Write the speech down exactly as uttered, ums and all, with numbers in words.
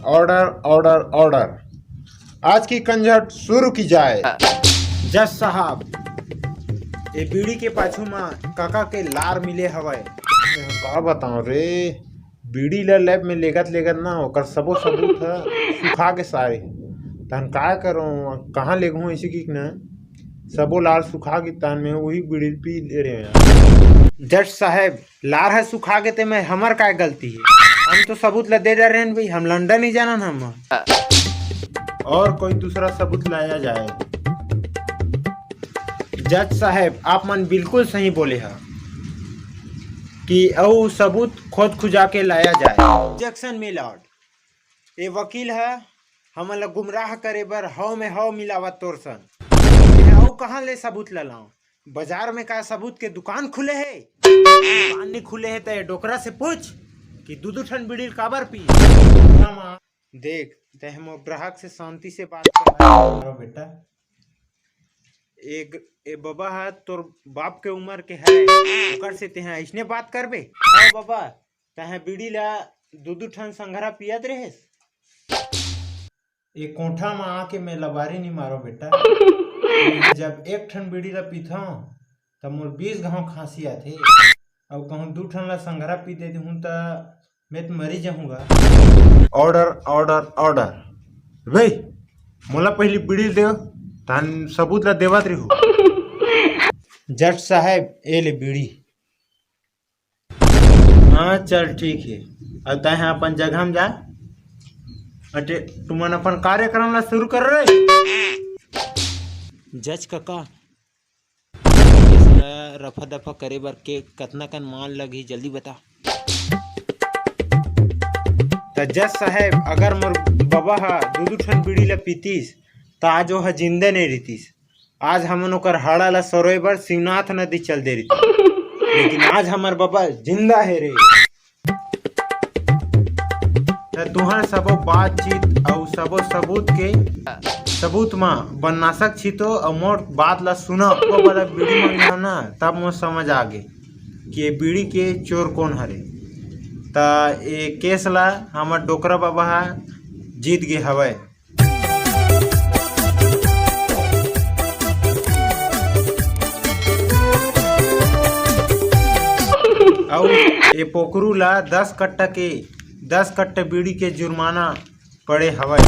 Order, order, order. आज की कंझट शुरू की जाए। जज साहब, ये बीड़ी के पाछू मा काका के लार मिले हवय। का बताऊं रे, बीड़ी ला लैब में लेगत लेगत ना ओकर सबो सबूत ह सुखा के सारे। तहन काय करूं, कहाँ लेगहूं, ऐसे की ना सबो लार सुखा के तहन में वही बीड़ी पी ले रहे हैं। जज साहब, लार ह सुखा गे ते मैं, हमर काय गलती है? हम तो सबूत ला दे डरे हन भाई, हम लंडन ही जानन हम। और कोई दूसरा सबूत लाया जाए। जज साहब, आप मन बिल्कुल सही बोले ह कि अउ सबूत खोद खुजा के लाया जाए। ऑब्जेक्शन, my lord, ये वकील ह हमन ला गुमराह करे बर हव में हव मिलावत तोर सन। ये अउ कहाँ ले सबूत ला लाऊं? बाजार में का सबूत के दुकान खुले हे? दुकान नहीं खुले हे त ये डोकरा से पूछ कि दू दू ठन बीड़ी काबर पी। मामा, देख, तैं मोर ग्राहक से शांति से बात कर। अरे बेटा, एक ए बबा ह तोर बाप के उम्र के है, ओकर से तेहा इसने बात करबे? हाँ बबा, तैं बीड़ी ला दू दू ठन संघरा पियत रहेस। ए कोठा म आके मैं लबारी नहीं मारो बेटा। मैं जब एक ठन बीड़ी ला पीथंव, तब मोर बीस घाव खांसी आथे। अउ कहूं दू ठन ला संघरा पी दे देहूं, त मैं तो मरी जाहूंगा। Order, order, order. भाई, मोला पहली बीड़ी दे, तहन सबूत ला देवत रहू। जज साहब, ए ले बीड़ी। हाँ, चल ठीक है। अब तैं अपन जगह में जा। अटे, तुमन अपन कार्यक्रम ला शुरू कर रे। जज काका, केस ला रफा दफा करे बर के कतना कन माल लगही, जल्दी बता। त जज साहेब, अगर मोर बबा ह दू दू ठन बीड़ी ला पीतीस, त आज ओह जिंदा नहीं रहितीस। आज हमन ओकर हाड़ा ला सरोए बर शिवनाथ नदी चल दे रहितीस, लेकिन आज हमर बबा जिंदा हे रे। त तुहर सबो बातचीत अउ सबो सबूत के सबूत म बननाशक छितो अउ मोर बात ला सुना, वो वाला बीड़ी मंगे हो ना, तब मोर समझ आ गे कि ये बीड़ी के चोर कौन हरे। त ये केस ला हमर डोकरा बाबा ह जीत गे हवय। अउ ए पोकरू ला दस कट्टा के, दस कट्टा बीड़ी के जुर्माना पड़े हवय।